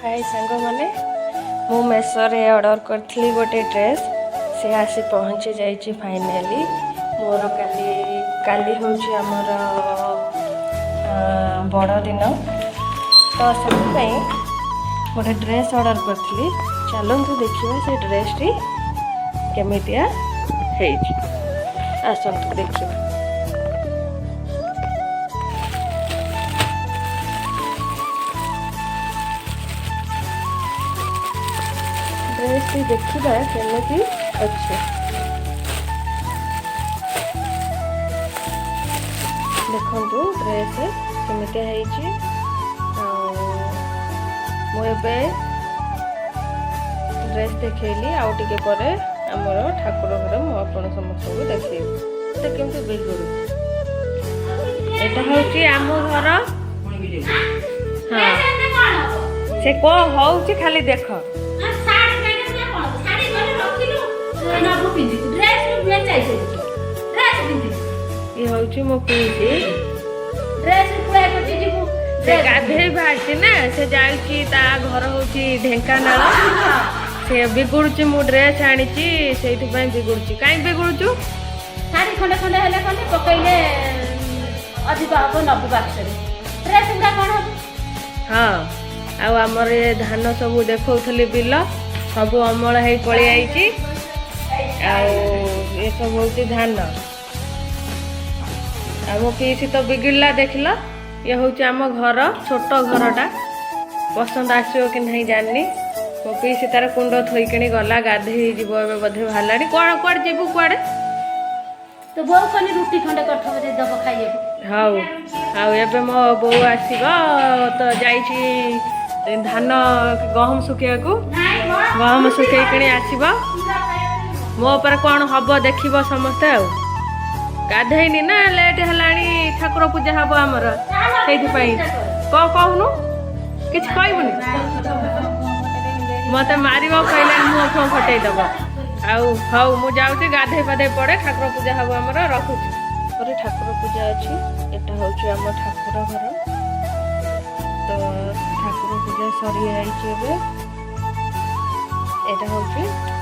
ହାଏ ସାଙ୍ଗମାନେ, ମୁଁ ମେସୋରେ ଅର୍ଡ଼ର କରିଥିଲି ଗୋଟେ ଡ୍ରେସ୍। ସେ ଆସି ପହଞ୍ଚି ଯାଇଛି ଫାଇନାଲି। ମୋର କାଲି କାଲି ହେଉଛି ଆମର ବଡ଼ଦିନ, ତ ସେଥିପାଇଁ ଗୋଟେ ଡ୍ରେସ୍ ଅର୍ଡ଼ର କରିଥିଲି। ଚାଲନ୍ତୁ ଦେଖିବା ସେ ଡ୍ରେସ୍ଟି କେମିତିଆ ହେଇଛି। ଆସନ୍ତୁ ଦେଖିବା। ଡ୍ରେସ୍ଟି ଦେଖିବା କେମିତି ଅଛି। ଦେଖନ୍ତୁ ଡ୍ରେସ୍ କେମିତିଆ ହେଇଛି। ଆଉ ମୁଁ ଏବେ ଡ୍ରେସ୍ ଦେଖେଇଲି, ଆଉ ଟିକେ ପରେ ଆମର ଠାକୁର ଘର ମୁଁ ଆପଣ ସମସ୍ତଙ୍କୁ ଦେଖେଇବି। ସେ କେମିତି ବିଗୁଡୁଛି। ଏଇଟା ହେଉଛି ଆମ ଘର। ହଁ, ସେ କଣ ହଉଛି ଖାଲି ଦେଖ। ଶାଢ଼ୀ କାଇଁ କଣ? ଶାଢ଼ୀ ଘରେ ରଖିଲୁ, ନବୁ ପିନ୍ଧିବୁ। Dress ମେଞ୍ଚାଇ dress ପିନ୍ଧିବୁ। ଇଏ ହେଉଛି ମୋ ପିଇସି। ଡ୍ରେସ୍ ପୁଳାଏ କରିଛି ଯିବୁ। ସେ ଗାଧେଇ ବାହାରିଛି ନା, ସେ ଯାଇଛି, ତା ଘର ହଉଛି ଢେଙ୍କାନାଳ। ସେ ବିଗୁଡୁଛି, ମୁଁ ଡ୍ରେସ୍ ଆଣିଛି ସେଇଥିପାଇଁ ବିଗୁଡୁଛି। କାହିଁ ବିଗୁଡୁଛୁ? ଶାଢ଼ୀ ଖଣ୍ଡେ ଖଣ୍ଡେ ହେଲେ ଖଣ୍ଡେ ପକେଇଲେ ଅଧିକ ହବ, ନବୁ ବାକ୍ସରେ। ଡ୍ରେସ୍ ଗୁଡ଼ା କଣ ହବ? ହଁ, ଆଉ ଆମର ଏ ଧାନ ସବୁ ଦେଖଉଥିଲି, ବିଲ ସବୁ ଅମଳ ହେଇ ପଳେଇ ଆଇଛି। ଆଉ ଏସବୁ ହଉଛି ଧାନ। ଆଉ ମୋ ପିଇସି ତ ବିଗିଡ଼ିଲା, ଦେଖିଲ। ଇଏ ହେଉଛି ଆମ ଘର, ଛୋଟ ଘରଟା। ପସନ୍ଦ ଆସିବ କି ନାହିଁ ଜାଣିନି। ମୋ ପିଇସି ତାର କୁଣ୍ଡ ଥୋଇକିଣି ଗଲା, ଗାଧେଇ ଯିବ ଏବେ ବୋଧେ ବାହାରିଲାଣି। କୁଆଡ଼େ କୁଆଡ଼େ ଯିବୁ କୁଆଡ଼େ? ତ ବୋଉ କନି ରୁଟି ଖଣ୍ଡେ କରିଥିବ ଯେ ଦବ ଖାଇବାକୁ। ହଉ, ଆଉ ଏବେ ମୋ ବୋଉ ଆସିବ ତ, ଯାଇଛି ଧାନ ଗହମ ଶୁଖେଇବାକୁ। ଗହମ ଶୁଖେଇକିଣି ଆସିବ। ମୋ ଉପରେ କ'ଣ ହବ ଦେଖିବ ସମସ୍ତେ। ଆଉ ଗାଧେଇନି ନା, ଲେଟ୍ ହେଲାଣି, ଠାକୁର ପୂଜା ହବ ଆମର, ସେଇଥିପାଇଁ। କ'ଣ କହୁନୁ? କିଛି କହିବୁନି? ମତେ ମାରିବ କହିଲାଣି, ମୁହଁ ଫୁହଁ ଫଟେଇ ଦବ। ଆଉ ହଉ, ମୁଁ ଯାଉଛି ଗାଧେଇ ପାଧେଇ ପଡ଼େ, ଠାକୁର ପୂଜା ହବ ଆମର। ରଖୁଛି। ପରେ ଠାକୁର ପୂଜା ଅଛି। ଏଟା ହେଉଛି ଆମ ଠାକୁର ଘର। ତ ଠାକୁର ପୂଜା ସରିଯାଇଛି ଏବେ। ଏଇଟା ହେଉଛି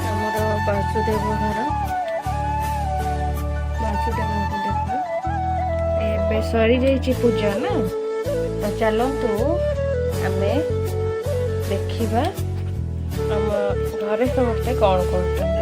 ଆମର ବାସୁଦେବ ଘର। ବାସୁଦେବଙ୍କୁ ଦେଖ। ଏବେ ସରିଯାଇଛି ପୂଜା ନା, ତ ଚାଲନ୍ତୁ ଆମେ ଦେଖିବା ଆମ ଘରେ ସମସ୍ତେ କ'ଣ କରୁଛନ୍ତି।